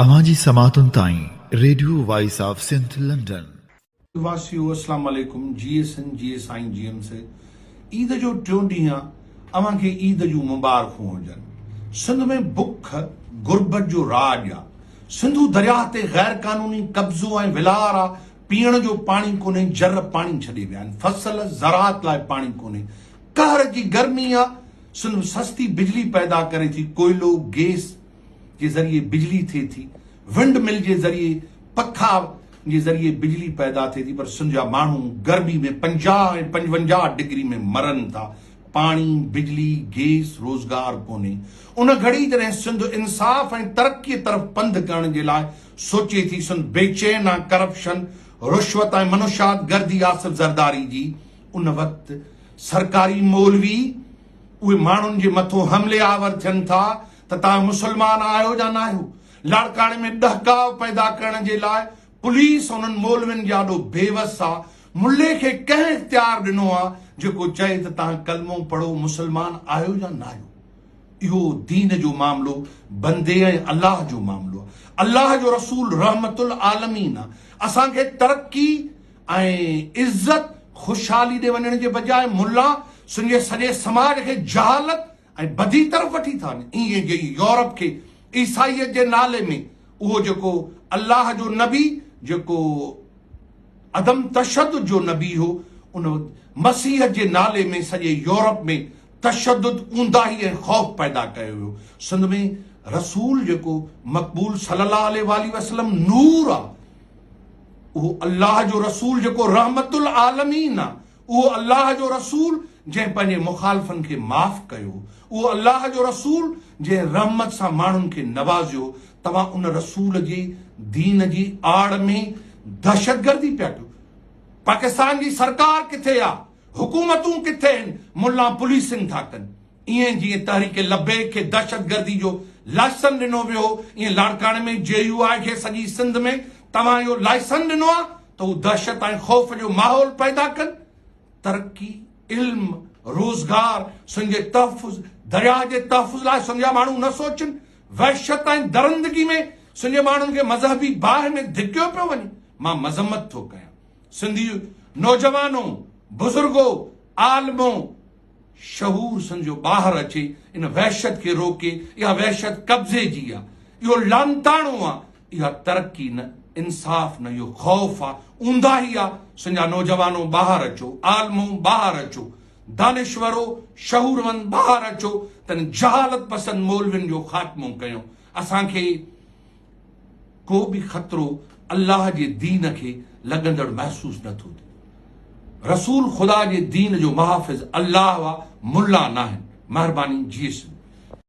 اوهان جي سماعتن تائين radio voice of Sindh London. واسيو اسلام عليڪم جيئي سنڌ جيئي سائين جي ايم سيد عيد جو ٽيون ڏينهن آ اوهان کي عيد جون مبارڪون هجن سنڌ ۾ بک غربت جو راڄ آ سنڌو درياهه تي غير قانوني قبضو ۽ ولار آ پيئڻ جو پاڻي ڪونهي جر پاڻي ڇڏي ويا آهن فصل زراعت لاء پاڻي ڪونهي قهر جي گرمي آ سنڌ سستي بجلي پيدا ڪري ٿي ڪوئلو گيس جي ذريعي بجلي ٿئي ٿي، ونڊ مل جي ذريعي پکا جي ذريعي بجلي پيدا ٿئي ٿي پر سنڌ جا ماڻهو گرمي ۾ 50 ۽ 55 ڊگري ۾ مرن ٿا، پاڻي، بجلي، گيس، روزگار ڪونهي. ان گهڙي جڏهن سنڌ انصاف ۽ ترقي طرف پنڌ ڪرڻ جي لاء سوچي ٿي، سنڌ بيچين آ ڪرپشن، رشوت ۽ منشيات گردي آصف زرداري جي ان وقت سرڪاري مولوي اهي ماڻهن جي مٿو حملي آور ٿين ٿا ته توهان مسلمان آهيو يا ناهيو؟ لاڙڪاڻي ۾ ڏهڪاء پيدا ڪرڻ جي لاء پوليس انهن مولوين جي آڏو بيوس آ. ملي کي ڪنهن اختيار ڏنو آ جيڪو چئي ته توهان ڪلمو پڙهو مسلمان آهيو يا ناهيو؟ اهو دين جو معاملو بندي ۽ الله جو معاملو آ. الله جو رسول رحمت العالمين آ. اسان کي ترقي ۽ عزت خوشحالي ڏي وڃڻ جي بجاء ملا سنجي سڄي سماج کي جهالت ۽ بدي طرف وٺي ٿا وڃن. ائين جيئن يورپ کي عيسائيت جي نالي ۾ اهو جيڪو الله جو نبي جيڪو عدم تشدد جو نبي هو ان مسيحيت جي نالي ۾ سڄي يورپ ۾ تشدد، اونداهي ۽ خوف پيدا ڪيو ويو. سنڌ ۾ رسول جيڪو مقبول صلي الله عليه واٰله وسلم نور آ اهو الله جو رسول جيڪو رحمت العالمين آ اهو الله جو رسول جنهن پنهنجي مخالفن کي معاف ڪيو، اهو الله جو رسول جنهن رحمت سان ماڻهن کي نوازيو، توهان ان رسول جي دين جي آڙ ۾ دهشتگردي پيا ڪيو. پاڪستان جي سرڪار ڪٿي آ، حڪومتون ڪٿي آهن، ملان پوليسنگ ٿا ڪن. ائين جيئن تحريڪ لبيڪ کي دهشتگردي جو لائسن ڏنو ويو هو، ائين لاڙڪاڻي ۾ جي يو آء کي سڄي سنڌ ۾ توهان اهو لائسن ڏنو آ ته هو دهشت ۽ خوف جو ماحول پيدا ڪن. ترقي، علم، روزگار، سنڌ جي تحفظ، درياهه جي تحفظ لاء سنڌ جا ماڻهو نه سوچن. وحشت ۽ درندگي ۾ سنڌ جي ماڻهن کي مذهبي باهه ۾ ڌڪيو پيو وڃي. مان مذمت ٿو ڪيان. سنڌي نوجوانو، بزرگو، عالمو، شعور سنڌ جو ٻاهر اچي ان وحشت کي روڪي. اها وحشت قبضي جي آ. اهو لعنتاڻو آ. اها ترقي نه، انصاف نه، اهو خوف آ، اونداهي آ، سنجا نوجوانو ٻاهر اچو، عالمو ٻاهر اچو، دانشورو، شعورمند ٻاهر اچو ته ان جهالت پسند مولوين جو خاتمو ڪيون، اسان کي ڪو به خطرو الله جي دين کي لڳندڙ محسوس نه ٿو ٿئي. رسول خدا جي دين جو محافظ الله آ، ملا ناهن. مهرباني جيئي سنڌ.